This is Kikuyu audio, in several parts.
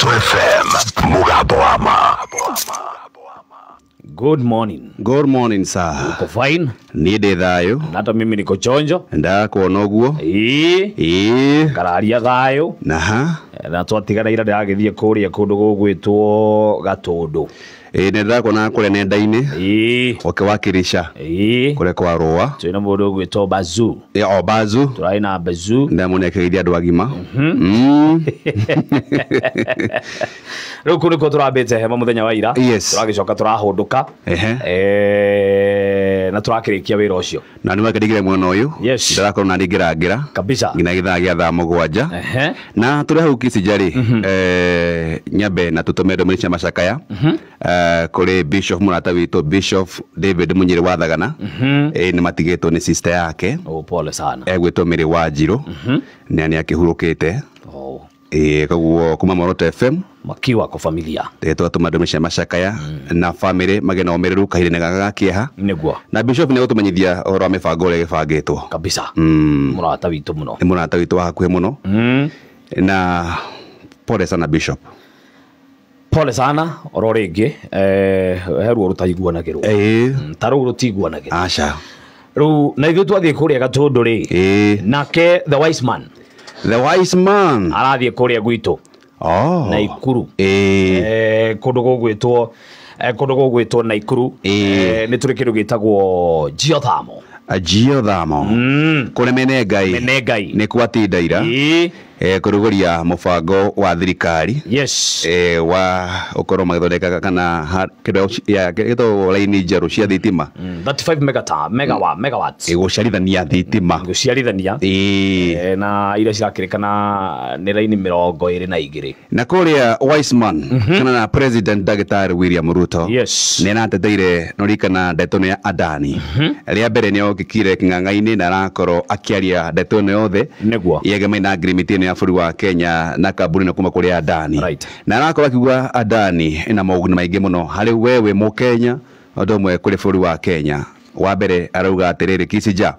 Muoroto FM, mũgambo wa ma. Good morning. Good morning, sir. Uko fine? Niĩ ndĩ thayũ. Na hata mimi niko chonjo. Ndakuona ũguo. Ĩĩ. Ĩĩ. Ngararia thayũ. Naha. Na twatigana ira ndĩragĩthiĩ kũrĩa kũndũ gũgwĩtwo Gatũndũ. Ĩĩ nĩ ndĩrakuona kũrĩa nenda-inĩ. Ĩĩ. Ũkĩwakilisha. Ĩĩ. Kũrĩa kwa Rũa. Twĩna mũndũ ũgwĩtwo Bazuu. Ĩ o Bazuu. Tũrarĩ na Bazuu. Ndamwona akĩgeithia andũ agima. Rĩu kũu nĩkuo tũrambĩte hema mũthenya wa ira. Yes. Tũragĩcoka tũrahũndũka. Ehe. Na tũrakĩrĩkia wĩra ũcio. Na nĩ wakĩndigire mwena ũyũ. Yes. Ndĩrakorwo na ndingĩrangĩra. Kabisa. Nginya gĩthaa gĩa thaa 7. Ehe. Na tũrĩ hau Kisija rĩ, nyambe na tũtũme ndũmĩrĩri cia macakaya. Kũrĩ Bishop mũrata witũ Bishop David Munyiri wa Thagana. Nĩ matigĩtwo nĩ sister yake. Oh, pole sana. Egwĩtwo Mary Wanjirũ. Na nĩ akĩhurũkĩte. Oh. Koguo kuma Muoroto FM makiwa kwa familia twatũma ndũmĩrĩri cia macakaya na family magĩe na ũmĩrĩru kahinda-inĩ gaka ga kĩeha. Nĩguo. Na Bishop nĩ egũtũmenyithia ũhoro wa mĩbango ĩrĩa ĩgĩbangĩtwo. Kabisa. Mũrata witũ mũno. Nĩ mũrata witũ wa hakuhĩ mũno. Na pole sana Bishop. Pole sana oro rĩngĩ, he ruo rũtaiguanagĩrwo. Ta rũu rũtiguanagĩrwo. Aca. Rĩu na ithuĩ twathiĩ kũrĩa Gatũndũ rĩ. Nake the wise man. The wise man. Arathiĩ kũrĩa gwitũ. Oh. Naikuru. Kũndũ gũgwĩtwo, kũndũ gũgwĩtwo Naikuru. Nĩ tũrĩ kĩndũ gĩtagwo geothermal. Geothermal. Kũrĩa mene Ngai. Mene Ngai. Nĩ kwatinda ira. Kũrugũria mũbango wa thirikari. Yes. Wa ũkorwo magĩthondeka kana kĩndũ ya gĩtagwo raini njerũ cia thitima. 35 megawatt, megawatts. Gũciarithania thitima. Gũciarithania. Na iria cirakĩrĩkana nĩ raini 22. Na kũrĩa Wiseman, kana na President Dagĩtarĩ William Ruto. Yes. Nĩ arateteire norikana ndeto ĩno ya Adani. Rĩa mbere nĩ okĩkire kĩng'ang'a-inĩ na arakorwo akĩaria ndeto ĩno yothe. Nĩguo. Yegemainie na agreement ĩno ya bũrũri wa Kenya na kambuni ĩno kuma kũrĩ Adani. Right. Na arakorwo akiuga Adani ĩna moguni maingĩ mũno harĩ wewe Mũkenya, ũndũ ũmwe kũrĩ bũrũri wa Kenya. Wa mbere arauga atĩrĩrĩ Kisija,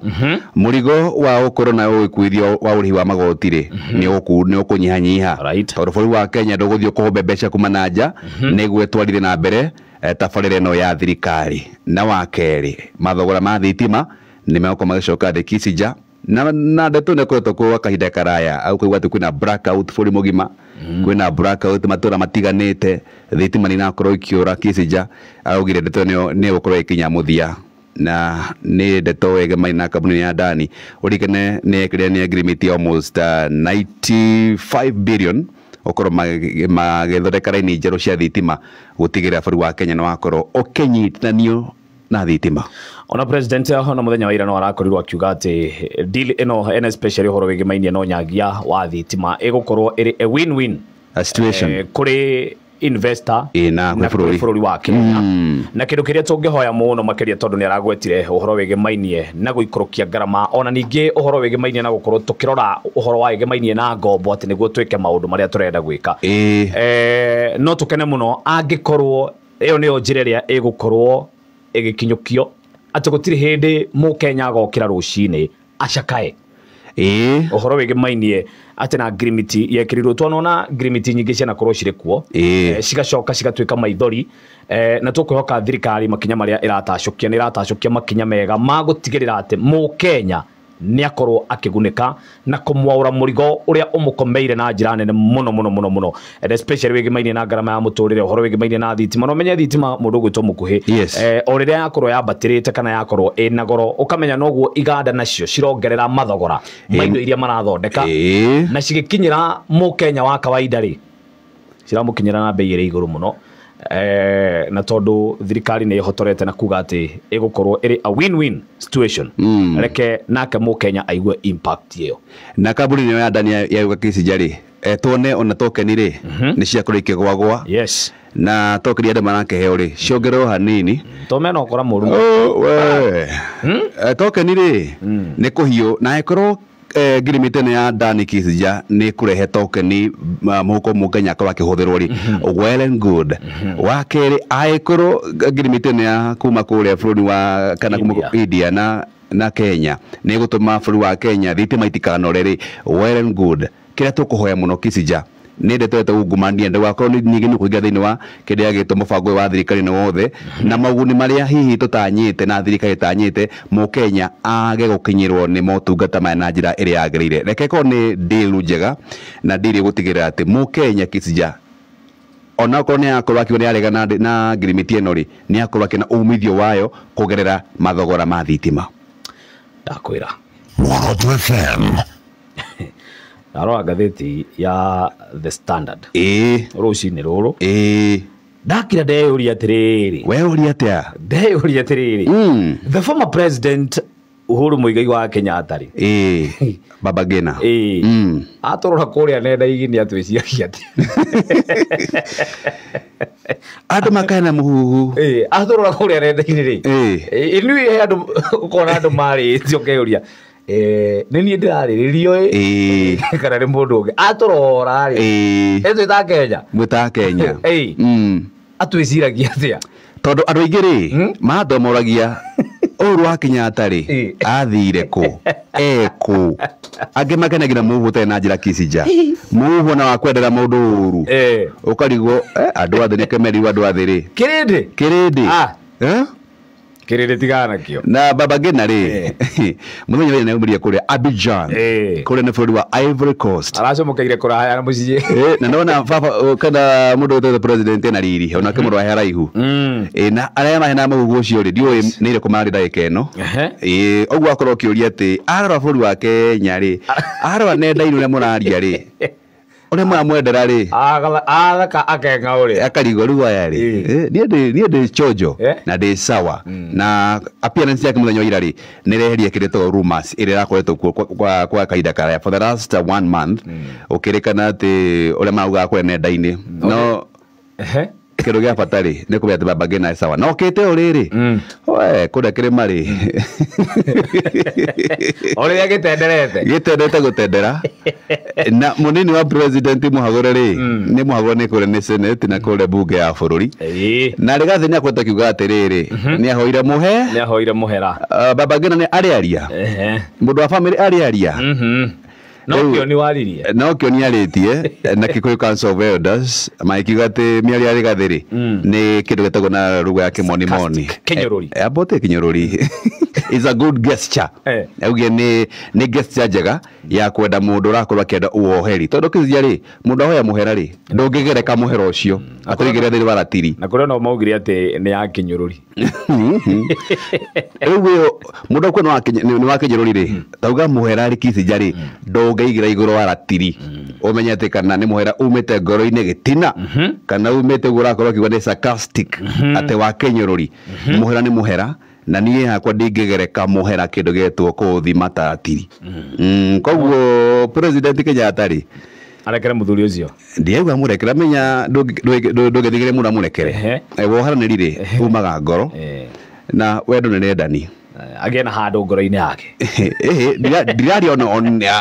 mũrigo wa ũkorwo na ũgĩkuithio wa ũrĩhi wa magoti rĩ, nĩ ũkũnyihanyiha. Right. Tondũ bũrũri wa Kenya ndũgũthiĩ kũhombe mbeca kuma na nja, nĩguo ĩtwarithie na mbere tabarĩra ĩno ya thirikari. Na wa kerĩ, mathogora ma thitima nĩ megũkorwo magĩcoka thĩ Kisija. Na ndeto nĩ ĩkoretwo kwa kahinda karaya, au kũigua atĩ kwĩna blackout bũrũri mũgima, kwĩna blackout matũra matiganĩte, thitima nĩ irakorwo ikĩũra Kisija. Araugire ndeto nĩ ĩgũkorwo ĩkinya mũthia. Na nĩ ndeto ĩgemaine na kambuni ya Adani. Ũririkane nĩ ekĩrire nĩ agreement ya almost 95 billion ũkorwo magĩthondeka raini njerũ cia thitima gũtigĩrĩra bũrũri wa Kenya nĩ wakorwo ũkĩnyitithanio na thitima. Ona president ona mũthenya wa ira no arakorirwo akiuga atĩ deal ĩno ena especially ũhoro wĩgĩmainie na ũnyagia wa thitima ĩgũkorwo ĩrĩ a win-win a situation kũrĩ investor na na kwĩ bũrũri. bũrũri wa Kenya. Na kĩndũ kĩrĩa tũngĩhoya mũno makĩria tondũ nĩ aragwetire ũhoro wĩgĩmainie na gũikũrũkia ngarama, ona ningĩ ũhoro wĩgĩmainie na gũkorwo tũkĩrora ũhoro wa wĩgĩmainie na ngombo atĩ nĩguo twĩke maũndũ marĩa tũrenda gwĩka. No tũkene mũno angĩkorwo ĩyo nĩyo njĩra ĩrĩa ĩgũkorwo ĩgĩkinyũkio atĩ gũtirĩ hĩndĩ Mũkenya agokĩra rũcinĩ acakae. Ũhoro wĩgĩmainie atĩ na ngirimiti yekĩrirwo, twanona ngirimiti nyingĩ cianakorwo cirĩ kuo. Cigacoka cigatuĩka maithori. Na tũkwĩhoka thirikari makinya marĩa ĩratacũkia nĩ ĩratacũkia makinya mega ma gũtigĩrĩra atĩ Mũkenya nĩ akorwo akĩgunĩka na kũmwaũra mũrigo ũrĩa ũmũkomeire na njĩra nene mũno mũno mũno mũno, and especially wĩgĩmainie na ngarama ya mũtũrĩre, ũhoro wĩgĩmainie na thitima. Na ũmenye thitima mũndũ ũgwĩtwo mũkuhĩ. Yes. O rĩrĩa yakorwo yambatĩrĩte kana yakorwo ĩna goro, ũkamenya noguo iganda nacio cirongerera mathogora ma indo iria marathondeka. Na cigĩkinyĩra Mũkenya wa kawaida rĩ, ciramũkinyĩra na bei ĩrĩ igũrũ mũno. Na tondũ thirikari nĩ ĩhotorete na kuga atĩ ĩgũkorwo ĩrĩ a win-win situation. Reke nake Mũkenya aigue impact ĩyo. Na kambuni ĩno ya Adani ya Kisija rĩ, tuone ona token rĩ, nĩ ciakorwo ikĩgwagwa. Yes. Na token andũ marakĩheo rĩ, ciongererwo hanini. To mena ũkora mũru. Oh, we. Token rĩ, nĩ kũhiũ na ĩkorwo ngirimiti ĩno ya Adani Kisija nĩ kũrehe token mũhuko Mũkenya akorwo akĩhũthĩrwo rĩ, well and good. Wa kerĩ, angĩkorwo ngirimiti ĩno ya kuma kũrĩa bũrũri wa kana kuma India. India na Kenya nĩ ĩgũtũma bũrũri wa Kenya thitima itikanore rĩ, well and good. Kĩrĩa tũkũhoya mũno Kisija Nĩ ndeto ĩtagwo ungumania ndũgakorwo ningĩ nĩ kũingĩra thĩinĩ wa kĩrĩa gĩtwo mũbango wa thirikari nĩ wothe na moguni marĩa hihi tũtanyĩte na thirikari ĩtanyĩte mũkenya age gũkinyĩrwo nĩ motungata maya na njĩra ĩrĩa yagĩrĩire. Reke ĩkorwo nĩ deal njega na deal ĩgũtigĩrĩra atĩ mũkenya Kisija onakorwo nĩ akorwo akiuga nĩ aregana na ngirimiti ĩno rĩ, nĩ akorwo akĩona umithio wayo kũgerera mathogora ma thitima. Ndakwĩra Muoroto FM. Ndarora ngathĩti ya The Standard ĩĩ rũcinĩ rũrũ ĩĩ ndakira ndeyũria atĩrĩrĩ, we ũria atĩa? Ndeyũria atĩrĩrĩ, the former president Uhuru Muigai wa Kenyatta rĩ, ĩĩ Baba Gena, ĩĩ atũrora kũrĩa nenda-inĩ nĩ atwĩciragia atĩ andũ makaena mũhuhu. Ĩĩ atũrora kũrĩa nenda-inĩ rĩ, ĩĩ ĩnuĩ he andũ ũkona andũ marĩtio ũkeyũria nĩ niĩ ndĩrarĩrĩrio ĩĩ kana nĩ mũndũ ũngĩ atũrora rĩ, ĩĩ ĩtwĩta Kenya, mwĩta Kenya, ĩĩ atwĩciragia atĩa? Tondũ andũ aingĩ rĩ mathomoragia Uhuru wa Kenyatta rĩ athire kũ ekũ, angĩ makenagira mũhuhu ũtarĩ na njĩra Kisija mũhuhu na wa kwendera mũndũ ũru ũkarigwo andũ a thĩ nĩkĩo merirwo andũ a thĩ rĩ kĩrĩndĩ kĩrĩndĩ kĩrĩndĩ tigana nakĩo. Na Baba Gena rĩ mũthenya ũrĩa nĩaumĩrire kũrĩa Abidjan kũrĩa nĩ bũrũri wa Ivory Coast, aracomokeire kũraya na mũciĩ na nona baba kana mũndũ wĩtagwo president ena riri onake mũndũ wa haraihu na arĩa mahena mũhuhu ũcio rĩ ndiũĩ nĩ irĩkũ marĩ ndagĩka ĩno. Ũguo akorwo ũkĩũria atĩ arora bũrũri wa Kenya rĩ, arora nenda-inĩ ũrĩa mũraria rĩ, ũrĩa mũramwendera rĩ, athaka akeng'aũrĩa akarigwo rĩu aya rĩ niĩ ndĩ chonjo na ndĩ sawa. Na appearance yake mũthenya wa ira rĩ nĩ ĩreheria kĩrĩa gĩtagwo rumors ĩrĩa ĩrakoretwo kuo kwa kahinda karaya for the last 1 month, ũkĩrĩkana atĩ ũrĩa maraugaga kũrĩa nenda-inĩ no kĩndũ gĩa bata rĩ nĩ kũmenya atĩ Baba Gena e sawa na okĩte o rĩrĩ we kũrĩa kĩrĩma rĩ o rĩrĩa gĩtenderete gĩtendete gũtendera na mũnini wa president mũhagũre rĩ nĩ mũhagũre nĩ kũrĩa nĩ senate na kũrĩa bunge ya bũrũri na Rigathi nĩ akwenda kiuga atĩrĩrĩ nĩ ahoire mũhe, nĩ ahoire mũhera. Baba Gena nĩ arĩaria mũndũ wa family arĩaria no kĩo nĩ waririe, no kĩo nĩ arĩtie na Kikuyu Council of Elders makiuga atĩ mĩario ya Rigathi rĩ nĩ kĩndũ gĩtagwo na lugha ya kĩmonimoni kĩnyũrũri, abote kĩnyũrũri is a good gesture. Auge nĩ gesture njega ya kwenda mũndũ ũrakorwo akĩenda uoheri tondũ kĩzia rĩ mũndũ ahoya mũhera rĩ ndũngĩgereka mũhera ũcio atũigĩre thĩinĩ wa ratiri na kũrĩa no maugire atĩ nĩ ya kĩnyũrũri. Rĩu mũndũ akuona nĩ wa kĩnyũrũri rĩ tauga mũhera rĩ Kisija rĩ ndũngĩigĩra igũrũ wa ratiri ũmenye atĩ kana nĩ mũhera umĩte ngoro-inĩ gĩtina kana umĩte ũguo ũrakorwo ũkiuga nĩ sarcastic atĩ wa kĩnyũrũri. Mũhera nĩ mũhera na niĩ hakwa ndingĩgereka mũhera kĩndũ gĩetwo kũũthima ta ratiri. Koguo president Kenyatta rĩ arekere mũthuri ũcio, ndiauga mũrekere, menya ndũngĩthigĩre mũndũ amũrekere, woheranĩri rĩ umaga ngoro na wendo nĩ rendani agĩe na handũ ngoro-inĩ yake. Ndiraria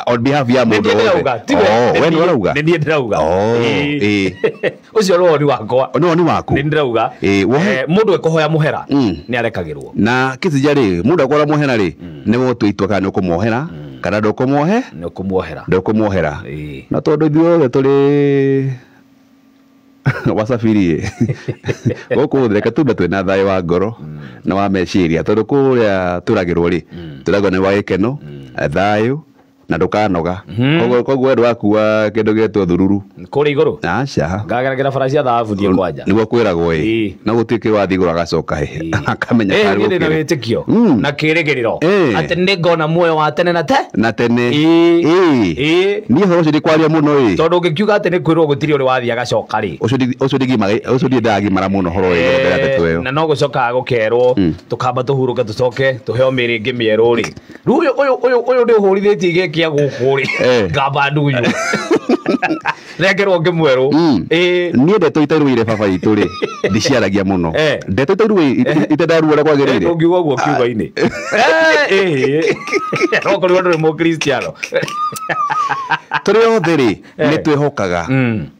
on behalf ya mũndũ wothe. We nĩ ũrauga? Nĩ niĩ ndĩrauga. Ũcio nĩ woni wakwa. Nĩ woni waku? Nĩ ndĩrauga mũndũ ekũhoya mũhera nĩ arekagĩrwo. Na Kisija rĩ mũndũ akora mũhera rĩ nĩ we ũtua itua kana nĩ ũkũmuohera kana ndũkũmuohe, nĩ ũkũmuohera, ndũkũmuohera. Na tondũ ithuĩ othe tũrĩ wasafiri gũkũ thĩ reke tumbe twĩna thayũ wa ngoro na wa meciria tondũ kũrĩa tũragĩrwo rĩ tũragwo nĩ wa gĩkeno thayũ na ndũkanoga. Koguo we ndũgakua kĩndũ gĩetwo thururu kũrĩa igũrũ, aca ngageragĩra bara cia thahabu thiĩ kwanja nĩguo kwĩragwo ĩ na gũtuĩke wathiĩ igũrũ agacoka ĩ akamenya karĩ gũkĩrĩ. Ndĩ na wĩtĩkio na kĩrĩgĩrĩro atĩ nĩngona muoyo wa tene na na tene. Ĩĩ niĩ ũhoro ũcio ndikwaria mũno ĩ tondũ ũngĩkiuga atĩ nĩ kwĩrwo gũtirĩ ũrĩ wathiĩ agacoka rĩ ũcio ndagimara mũno ũhoro wĩgiĩ mbere ya ndeto ĩyo na no gũcokaga gũkerwo tũkamba tũhurũke tũcoke tũheo mĩĩrĩ ĩngĩ mĩerũ rĩ. Rĩu ũyũ nĩ ũhũrithĩtie gĩkĩ gũkũ rĩ ngamba nduyu rengerwo ngĩmwerũ. Niĩ ndeto itaruire baba itũ rĩ ndiciaragia mũno, ndeto itaruire itendaruo ũrĩa kwagĩrĩire ũngiuga ũguo kiugo-inĩ no korirwo ndũrĩ mũkristiano. Tũrĩ othe rĩ nĩ twĩhokaga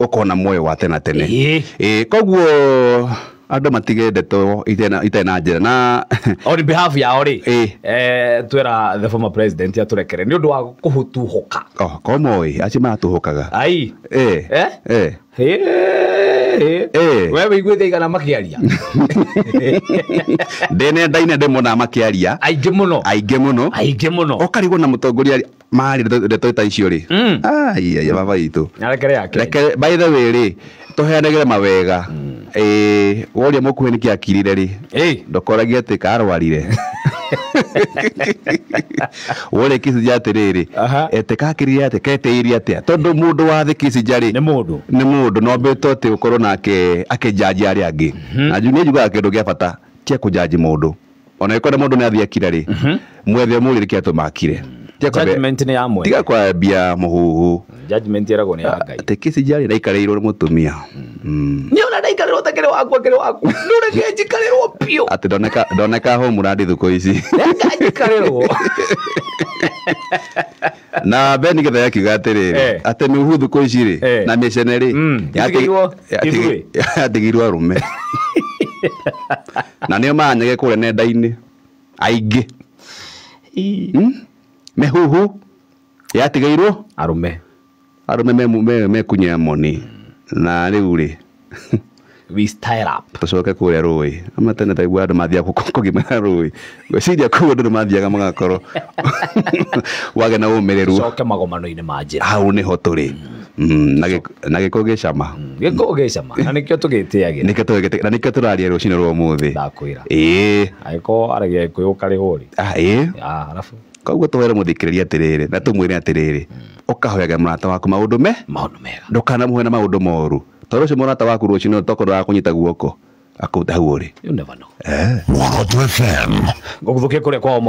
ũkona muoyo wa tene tene. Koguo Andũ matige ndeto itarĩ na njĩra na on behalf yao rĩ, twĩra the former president atũrekere nĩ ũndũ wa kũhutuhũka. Oh, komoĩ acio maratuhũkaga. Ai. Eh? We wĩiguĩte igana makĩaria. Ndĩ nenda-inĩ ndĩmonaga makĩaria. Aingĩ mũno. Aingĩ mũno. Aingĩ mũno. Ũkarigwo na mũtongoria marĩ ndeto ta icio rĩ. Ai baba itũ. Nyarekere yake. Rekere by the way rĩ, tũheanagĩre mawega. Woria mũkuhĩ nĩkĩ akirire rĩ. Ndũkoragie atĩ karwarire. Woria Kissinger atĩrĩrĩ, ete kakirire atĩa, ketĩirie atĩa, tondũ mũndũ wa thĩ Kissinger rĩ nĩ mũndũ. Nĩ mũndũ no mbĩtwo atĩ ũkorwo nake akĩnjanji arĩa angĩ. Na nĩ njugaga kĩndũ gĩa bata tia kũnjanji mũndũ. Ona ĩkorwo mũndũ nĩ athiĩ akira rĩ, mwethe mũũrie nĩkĩ atũma akire. Judgment nĩ ya mwene. Tiga kwambia mũhuhu. Judgment ĩragwo nĩ ya Ngai. Atĩ Kissinger rĩ ndaikarĩirwo nĩ mũtumia. Nĩ ona ndaikarĩrwo ta kĩrĩ wakwa kĩrĩ waku. Nĩ ũreke njikarĩrwo biũ. Atĩ ndoneka homeland thikũ ici. Reke njikarĩrwo. Na Ben Githae akiuga atĩrĩrĩ, atĩ mĩhuhu thikũ ici rĩ, na mĩcene rĩ, yatigirwo arũme. Na nĩo maranyage kũrĩa nenda-inĩ aingĩ. Mĩhuhu yatigĩirwo arũme. Arũme mekunyia moni. Na rĩu rĩ, we style up. Tũcoke kũrĩa rũĩ. Ama tene taigua andũ mathiaga kũgimara rũĩ. Ngwĩciria kũu andũ nĩ mathiaga magakorwo wagĩa na ũmĩrĩru. Tũcoke magomano-inĩ ma njĩra. Hau nĩho tũrĩ. Na gĩkũ gĩcama. Gĩkũ gĩcama. Na nĩkĩo tũgĩtĩagĩra. Nĩkĩo tũgĩtĩagĩra. Na nĩkĩo tũraria rũcinĩ rwa ũmũthĩ. Ndakwĩra. Ĩĩ. Angĩkorwo aragia Gĩkũyũ ũkarĩhwo rĩ. Ĩĩ. Arabu. Koguo tũhere mũthikĩrĩria atĩrĩrĩ, na tũmwĩre atĩrĩrĩ, ũkahoyaga mũrata waku maũndũ maũndũ mega. Ndũkanamũhe na maũndũ moru. Tondũ ũcio mũrata waku rũcinĩ tokorwo ndakũnyita guoko, akũrute hau ũrĩ. You never know. Muoroto FM. Ngũgũthũkia kũrĩa kwa